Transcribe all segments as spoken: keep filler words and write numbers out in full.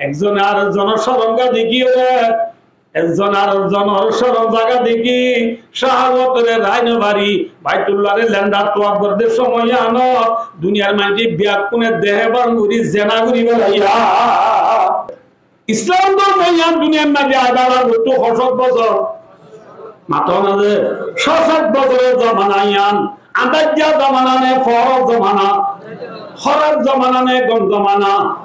Ekzone arekzonor corom zaga dekí, ekzone arekzonor corom zaga dekí, cáhawotore rai no fari, Baitulláre lenda tuwaf gorer somoi yíanot duniyar maincé beggúne dehe bang gorí zena gorí belaiyé. Islam dormo yián duniyar maze aibar agottú hoó cót bosór? Mató na ze, cót cót bosóror zomana yián. Añdáijja zomana né foór zomana? Hóraf zomana né gom zomana?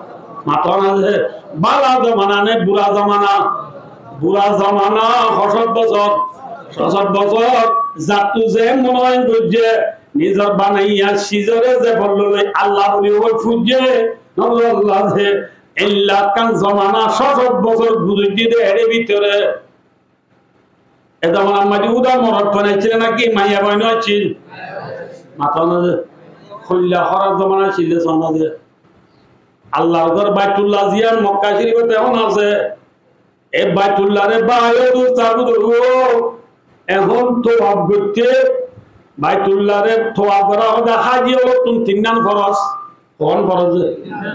Mató na ze, bála zomana né bura zomana? Bura zomana. Hoó cót bosór? Cót cót bosór. Zattú ze mone hoó goijjé, nizor banaiyá sizore ze folloloi Allah buli hoi fujjé, no buli Allah ze, Eilla ekkán zomana cót cót bosór guzoijjé de, ére bútore. E zomanar maze úda morotfuain accíl náki maiyafuain accíl? Mató na ze. Hoilla hóraf zomana accíl de, só na ze. Allar gór Baitullah ziyán Mokka Córifot ehón asé, e Baitulláre bái o dustó buzurgó, ehón tuwaf goitté, Baitulláre tuwaf gorá hoó de háji ókkolor tún tinnán foros. Hoón foros?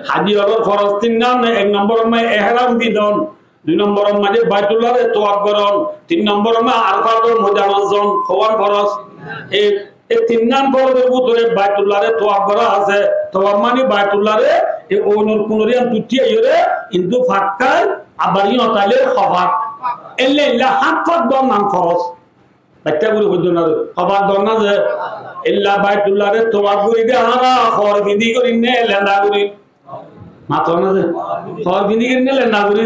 Háji ókkolor foros tinnán. Ek nombor ot maze ehram findon, dui nombor ot maze Baitulláre tuwaf goron, tin nombor ot maze Arafat or moidanot zon. Hoón foros? E, e tinnán forosor bútore Baitulláre tuwaf gorá asé. Tuwaf mani Baitulláre e oinor kunor yián tuttí aiyóre, kintu fakkar abar yián ótaile hofak. Eilla eilla hát fak dór nam foros. Baikká gorí hoiddé na ze, hofak dór na ze, eilla Baitulláre tuwaf gorí de añára hór findi gorí né lenda gorí? Mató na ze, hór findi gorí né lenda gorí?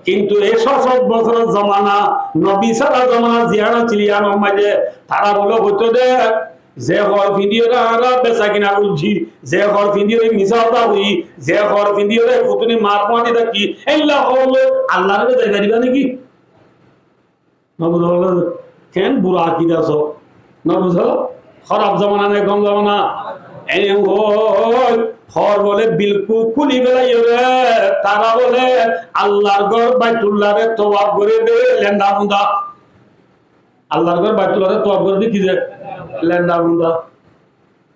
Kintu e cót cót bosóror zomana, nobi sára zomana ziyán accíl, yiánor maze tará bóle hoitó de, ze hór findiyóre añára besakina goijjí, ze hór findiyóre misá hotá hoiyí, ze hór findiyóre futuni mar fuañti táki, eilla hór loi Allar góre zai faribá náki? No buzó? Ken bura akida só? No buzó? Hóraf zomana né gom zomana? Ene hoi, hór bóle bilkul kúli felaiyóre, tará bóle Allar gór Baitulláre tuwaf gorí de lenda bunda. Allar gór Baitulláre tuwaf gorí de ki de? Lenda bunda.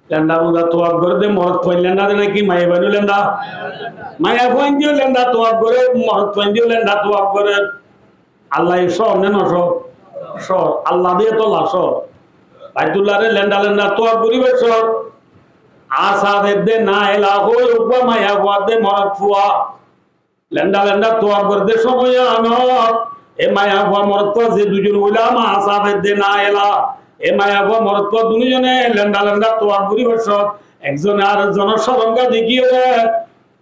Lenda bunda tuwaf gorer de morotfuain lenda de náki maiyafuain o lenda? Maiyafuain o lenda tuwaf gorer, morotfuain o lenda tuwaf gorer. Allah ye cór né no cór? Cór. Allah de tolla cór. Baitulláre lenda lenda tuwaf goríbar cór. Asaf edde Naela hoi uggwá maiyafua de morotfua. Lenda lenda tuwaf gorer de somoi yiánot, e maiyafua morotfua ze duizon óilam Asaf edde Naela, e maiyafua morotfua duní zone lenda lenda tuwaf goríbar cót, ekzone arekzonor corom zaga dekíyore,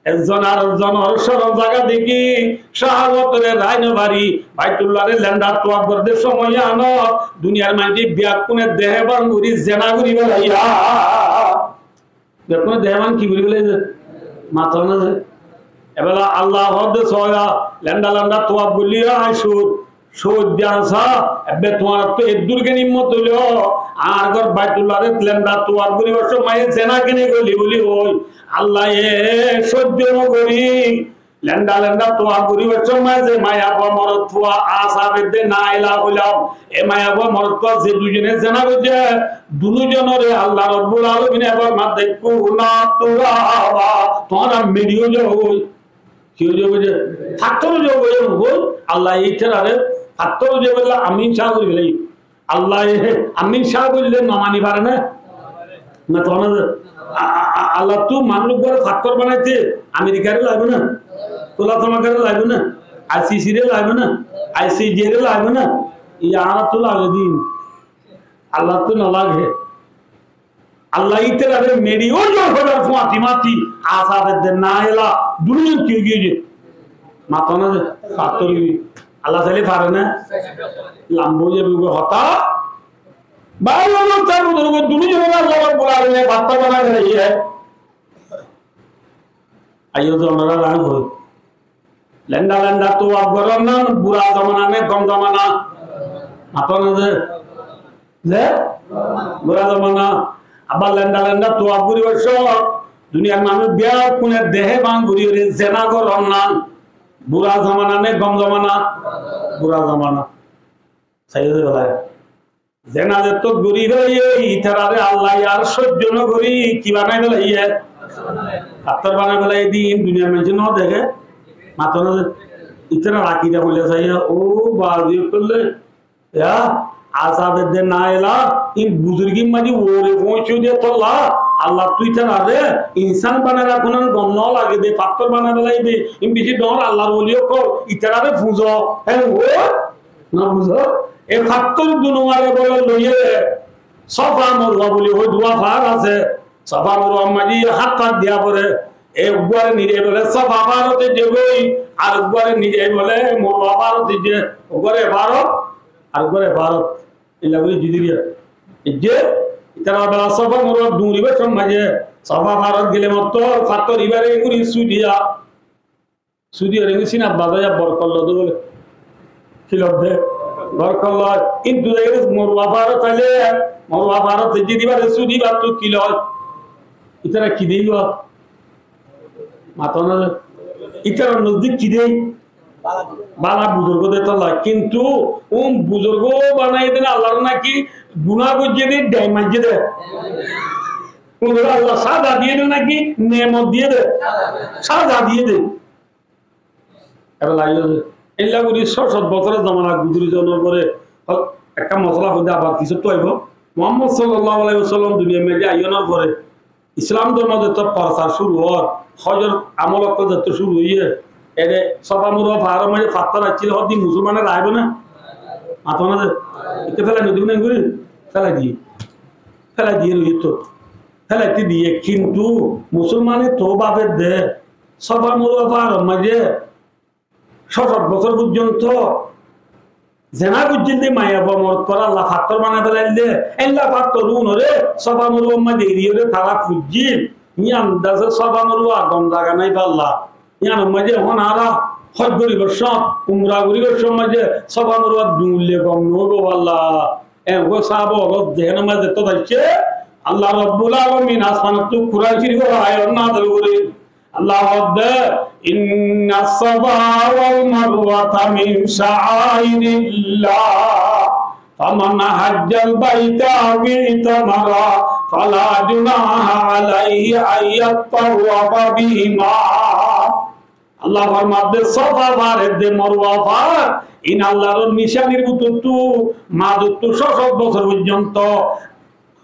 ekzone arekzonor corom zaga dekí, cáhawotore rai no fari, Baitulláre lenda tuwaf gorer de somoi yiánot, duniyar maincé beggúne dehe bang gorí zena gorí belaiyé. Bekkúne dehe bang ki gorí felaiyé? Mató na ze. Ebela Allah hoó de sóiya, lenda lenda tuwaf goillé añí cóid, cóid de añsá, ebbe tuáñrattú eddúr gín himmot óilo, añár gór Baitulláre lenda tuwaf goríbar somoi zena kene goillé buli hoi, Allah ye sóijjo no gorí, lenda lenda tuwaf goríbar somoi ze maiyafua morotfua Asaf edde Naela hoilam, e maiyafua morotfua ze duizone zena goijje, duní zonore Allah Rabbul Alamine ebar maze dekó na turaba, tuáñra meçi ói zagói. Ki ói zagói de? Fattór ói zagói, ói. Allah ye ítarare fattór ói zagói buli amin cáh gorí felaiyé. Allah ye amin cáh goille no mani fare na? Na, to na. A-, a-, a-, Allah ttu manúic uggwáre fattór banaite Amerikare laibo na? Tola tomakare laibo na? I C C re laibo na? I C J re laibo na? Iye añárattú lage de. Allattú no lage. Allah ítarare meçi ói zagói hoibar fuañti mati, Asaf edde Naela, duní zon ki ói giyé? Mató na ze, fattór ói giyé. Allah sailé fare na? Lamba ói zaibo goi hotá. Bái, ói tar bútore duní zonore Allah Rabbul Alamine fattór banai felaiyé. Aiyó, onora rang hoi. Lenda lenda tuwaf goron nan bura zomana né gom zomana? Mató na ze. Ze? Bura zomana. Abar lenda lenda tuwaf goríbar cót duniyar manúic beggúne dehe bang gorí gorí zena goron nan bura zomana né gom zomana? Bura zomana. Sai de bela. Zena zettót gorí felaiyé, ítarare Allah ye ar sóijjo no gorí ki banai felaiyé? Fattór banai felaiyé de, in duniyar maincé no deké. Mato na ze, ítara rakí de hoile saiya, ó bazi ókkol, ya, azab edde na ela, in buzurgir maze uore foóñsi de tolla, Allah ttu ítarare insan banai rakón gom no lage de, fattór banai felai de, in beci dóñr Allahr woli ókkol, ítarare fuzo, hé, ó, no buzo? E fattór dunware bole loiye, Sofa Morwa buli hoi duwa fahar asé, Sofa Morwa maze hát hát diya fore, e uggware nizai bole Sofa faharót ejje goi, ar uggware nizai bole Morwa faharót ejje, uggware faharót, ar uggware faharót. Illa gori jidiriya. Ejje, ítara bela Sofa Morwa duribar somot maze, Sofa faharót gele mottor, fattór ibare gori sudiya. Sudi ore sinat bazaiya borkot lo de bole. Ki lo de? Borkot lo. Kintu de Morwa faharót aile, Morwa faharót ejje dibare sudi battu ki lo? Ítara ki dibo? Mato na ze. Ítara nozdik ki de? Bala buzurgo de tolla. Kintu un buzurgo banai de na Allahr naki guna goijje de, dai maijje de. Un Allah saza diye de naki nemot diye de? Saza diye de. Eba laiyo ze, illa gori só cót bosóror zomana guzori zonor fore, ekkán mosola hoide abar kisóttu aibo. Muhammod sallallahu alaihi wasallam duniyar maze aiyonor fore, Islam dórmo zettót forsar cúru ór, hójor amol ókkol zettót cúru óiye, ede Sofa Morwa faharór maze fattór accíl, hóddin musolmane raibo na? Mato na ze, ite felai no dibo na gori? Felai diye. Felai diye roiye to. Felaite diye, kintu musolmane to bafe de, Sofa Morwa faharór maze só cót bosór foijjonto zena goijjil de maiyafuwa morot fua Allah fattór banai felail de, ella fattór unore Sofa Morwa maze eriyore tara fuijjil, yián dase Sofa Morwa gom zaga nai falla. Yián maze ehón añára hój goribar somot, umra goribar somot maze Sofa Morwa duñille gom no óibo Allah. Eñgó sahaba ókkol zehene maze to taikke, Allah Rabbul Alamin asmanottú Kuran Córifor ayat nazil gorer. Allah hoódde, إن الصفا والمروة من شعائر الله فمن حج البيت أو اعتمر فلا جناح عليه أن يطوف بهما. Allah formadde, Sofa fahar edde Morwa fahar, in Allahr nicánir bútottu, mazottú só cót bosór foijjonto.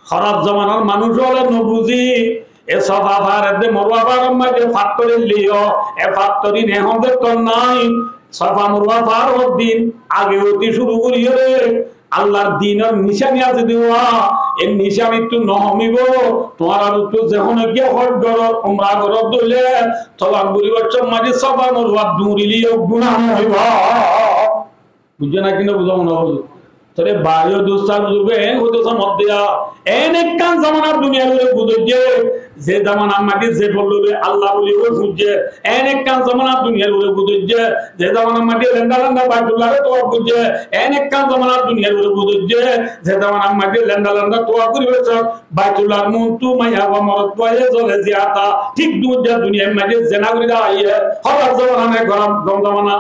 Hóraf zomanar manúic ókkole no buzí, e Sofa fahar edde Morwa faharor maze fattór elliyo, e fattór in ehón zettót nai, Sofa Morwa fahar ór din age óti cúru goríyore, Allahr dinor nicáni asé de uwá, e nicánittu no homibo. Tuáñrattú zehóne giyé hój goró, umra goró, dóille tawaf goríbar somot maze Sofa Morwa duñriliyo guná no óibo. Buijjó né ki no buzó mone hoó? Tóile bái o dustó buzurgó, en hoito somot diya, en ekkán zomana duniyar uore guzoijje, ze zomana maze ze follore Allah buli hoi fujje, en ekkán zomana duniyar uore guzoijje, ze zomana maze lenda lenda Baitullah re tawaf goijje, en ekkán zomana duniyar uore guzoijje, ze zomana maze lenda lenda tawaf goribar somot Baitullah r muúntu maiyafuwa morotfuwa ye zole ziyata, thík duijja duniyar maze zena gorí de aiye, hóraf zomana nai gom zomana.